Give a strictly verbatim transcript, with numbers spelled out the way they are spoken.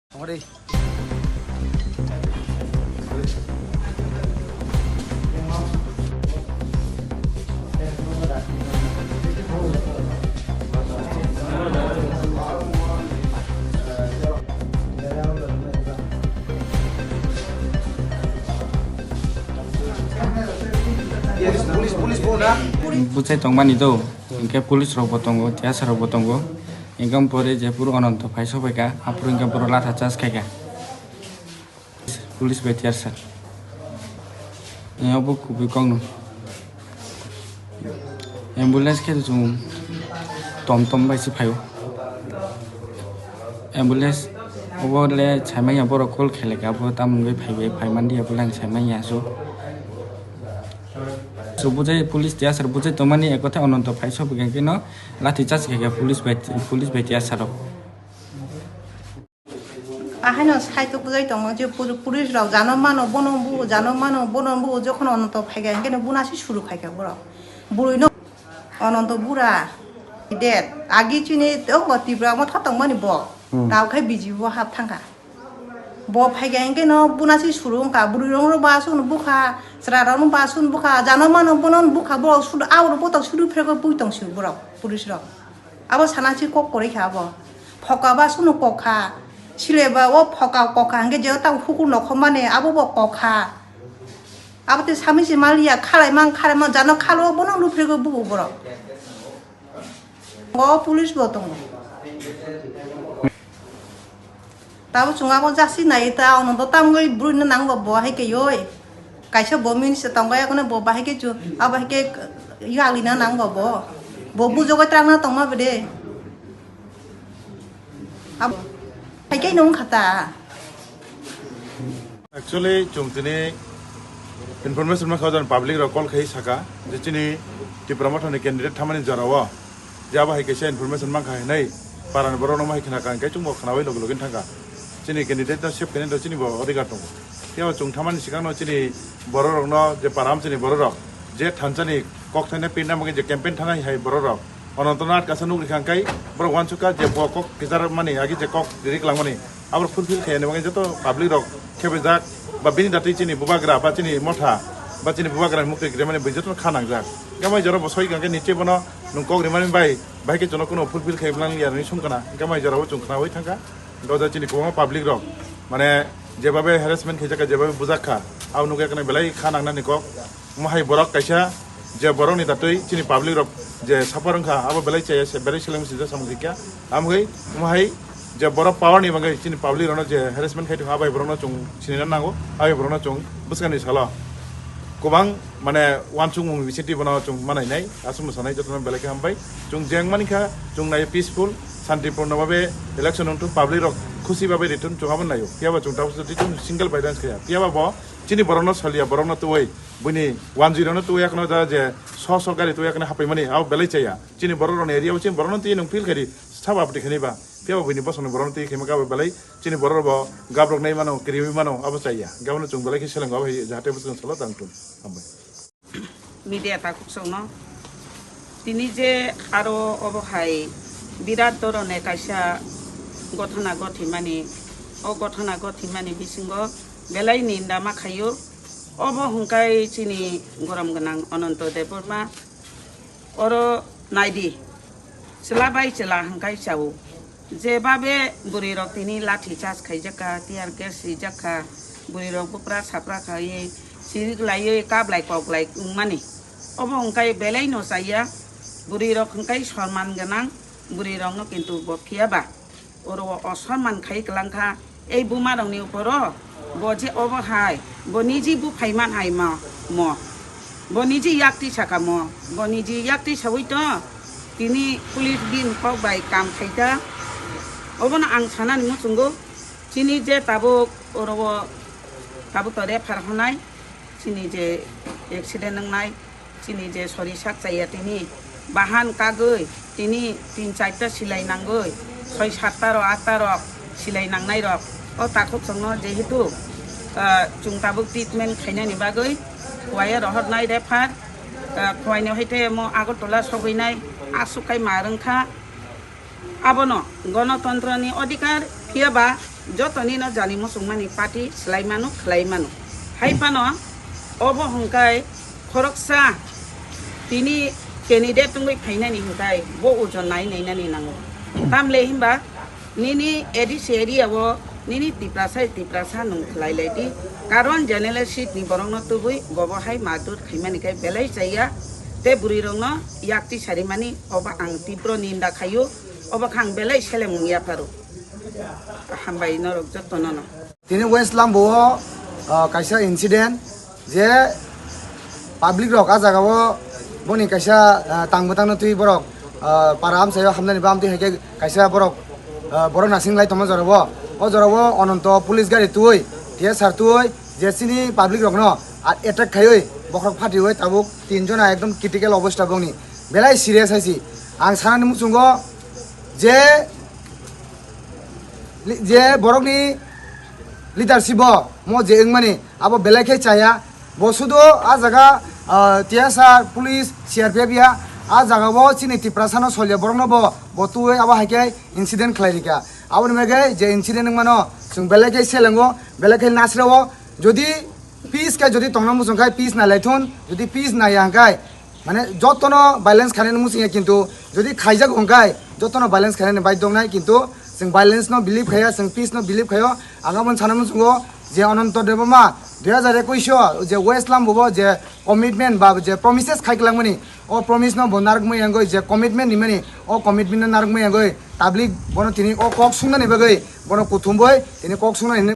Bwsai tongmani do, hinkhe police rok bo tongo, T S R rok bo tongo. Hinkhe pore jephuru Ananto phai sobaikha, aphuru hinkhe borok latha charge khaikha. Police bai T S R. Obo kubui kokno. Ambulance khe chwng tom tom bai se phaio. Ambulance obo le saimanya borok call khailai kha, abo tamoni bai phaibai, phaimanliya, bwlai saimanya so. So bujai police T S R bujai tongmani ekotha Ananto phai sobaikha khe no lathi charge khaikha police bai, police bai T S R rok. Ahaino saitok bujai tongo je puri-, police rok jano mano bono bu, jano mano bono bu, jokhon Ananto phaikha hinkhe no buna se suru khaikha borok. Burui no Ananto bura dead. Agi chini tongo Tipra Motha tongmani bo. Hmm. Tao khai B J P bo hap thangkha. Bo phaikha hinkhe no buna se suru wngkha. Burui rok no ba sunu bukha, chwra rok no ba sunu bukha, jano mano bono bukha, borok suru, auro botok suru phrego pui tong si borok, police rok. Abo sana si kok kwrwi kha abo. Phoka ba sunu kok kha. Sile ba o phoka kok kha hinkhe je tang hukur nokhomani abo bo kok kha. Abo tei sami se maliya khalai mang khalai mang jano khalo bono luphrego bugo borok. O police bo tongo. Tabo chwng abo jasi nai ta, ono do tamgwi bwrwino nang bo bo hai khe oi. Kaisa bo minisa tong bai, akono bo bahai khe chu, abo hai khe yalina nang bo bo. Bo bujogoi trangna tongma bede. Abo hai khe nung khata. Actually, chwng tini information mankha, ojani public rok call khai saka je chini Tipra Mothani candidate thamani jorao je abo hai kaisa information mankha hinwi parani borok no hai khna kha, hinkhe chwngbo khnawi logi logi thangkha. Chini candidate no save khainai chini bo odhikar tongo. Phiya chwng thamani swkang no chini borok rok no je param chini borok rok je thansa ni kok thaina pirna bagwi je campaign thanai hai borok rok Ananto Nath kaisa nukri kha, hinkhe borok uansukha je bo kok kichar mani agi je kok rik langmani abo fulfill khaiyani bagwi joto public rok khebejak ba bini datwi chini bubagra ba chini motha ba chini bubagra ni mukti rimani bai joto kha nangjak. Hinkhe mai jora bo soi kha hinkhe niche bono nwng kok rimani bai, bai khe jono kuno fulfill khai bwlang ya hinwi sung kana. Hinkhe mai jora bo chwng khnawi thangkha. Doja chini kwbangma public rok mane jebabe harassment khaijak kha, jebabe bujak kha, abo nukya khna belai kha nangnani kok. Omo hai borok kaisa je borokni datwi chini public rok je suffer wngkha, abo belai chaya se, belai seleng sijak samung khaikha. Amgwi omo hai je borok power ni bagwi chini public rokno je harassment khai tongo, abo hai borokno chwng sinina nango, abo hai borokno chwng bwskangni salo kwbang mane uansukmung bisingtwi bono chwng manainai, aswk mwsanai jotono belai khe hambai. Chwng jeng mankha, chwng nai peaceful, santipurno babe election wngthung, public rok khusi babe rithung, chwng abo naio. Phiyaba chwng tabuk chwng single violence khaya. Phiyaba bo chini borokno saliya, borokno tuwi, buini wanjwi rokno tuwi, akhno da je so so gari tuwi akhno hapaimani, abo belai chaya. Chini borok rokni area o chini borokno twi nwng feel khaidi, sabo aboni khaini ba. Phiyaba buini bosongni borokno twi khaima kabo belai chini borok rok bo gabrok nai mano, kiriwi mano, abo chaya. Gabano chwng belai khe selengo, abo hai jahate bwswng salo tang thung. Hambai. Media takhuk songno tini je aro obo hai birat dhoroner kaisa gothona gothimani, o gothona gothimani bisingo belai ninda ma khaio. Obo hwnkhe chini gorom gwnang Ananto Debbarma, oro naidi, chwla bai chwla hwnkhe chao. Jebabe bwrwi rok tini lathi charge khaijak kha, tear gas rijak kha, bwrwi rok bupra sapra khaiwi chirik laiwi kablai koklai wngmani. Obo hwnkhe belai no chaya, bwrwi rok hwnkhe sorman gwnang, bwrwi rok no kintu bo phiya ba oro o sorman khai kwlang kha. Ei buma rokni uporo bo je obo hai, bo niji buphai man hai mo, mo. Bo niji yak twi saka mo, bo niji yak twi sawi to, tini police bini kok bai kam khai ta. Obono ang sanani muchungo, chini je tabuk oro o tabuk to refer honai, chini je accident wngnai, chini je sori sak chaya tini bahan kagwi tini tin charta silai nangwi, soi satta rok, atta rok silai nangnai rok. O takhuk chwngno jehetu, ah, chwng tabuk treatment khainani bagwi Khowai rohornai refer, ah, Khowai ni hoite mo Agartala sogwinai aswk khai mar wngkha. Abono gonotontroni odhikar, phiya ba Joto nino jani muchungmani party swlai mano, khlai mano. Hai phano obo hwnkhe khoroksa tini candidate wngwi phainani hwnkhe bo ojon nai nainani nango. Tamle himba nini A D C area o nini Tiprasa Tiprasa nwng khlai lai di. Karon general seat ni borokno tubui bobo hai madur khaimani khe belai chaya. Te bwrwi rokno yakti sarimani obo ang tibro ninda khaio. Obo khe ang belai seleng wng yapharo. Hambai norok jotono no. Tini West Lambo o, ah, kaisa incident je public rok a jaga o boni kaisa, ah, tang bwtang no twi borok, ah, para amchai o hamnani bam twi hai khe kaisa borok, ah, borok nasing lai tongma jora o. O jora o Ononto police gari twi T S R twi je chini public rok no a-, attack khaiwi bokhorok phatiwi tabuk tin jona ekdom critical obostha bongni belai serious hai si. Ang sanani muchungo je li-, je borokni leadership o mo je wngmani abo belai khe chaya. Bo sudo a jaga, ah, T S R, police, C R P F ya, a jaga o chini Tiprasa no solya borok no bo, bo twi abo hai khe incident khlai rikha. Aboni bagwi je incident wngmano chwng belai khe selengo, belai khe nasrao. Jodi peace khe jodi tongna muchung khai peace nai lai thun, jodi peace nai ya hwnkhe mane jotono violence khainani muchung ya, kintu jodi khaijak hwnkhe jotono violence khainani bai dongnai, kintu chwng violence no believe khaiya, chwng peace no believe khaio. Ang aboni sana muchungo je Ananto Debbarma dui hajar ekwis o je West Lambo bo je commitment ba je promises khai kwlangmani, o promise no bo narwkmani yangwi, je commitment nimani, o commitment no narwkmani yangwi tablik bono tini o kok sungnani bagwi bono kuthumbai tini kok sungnani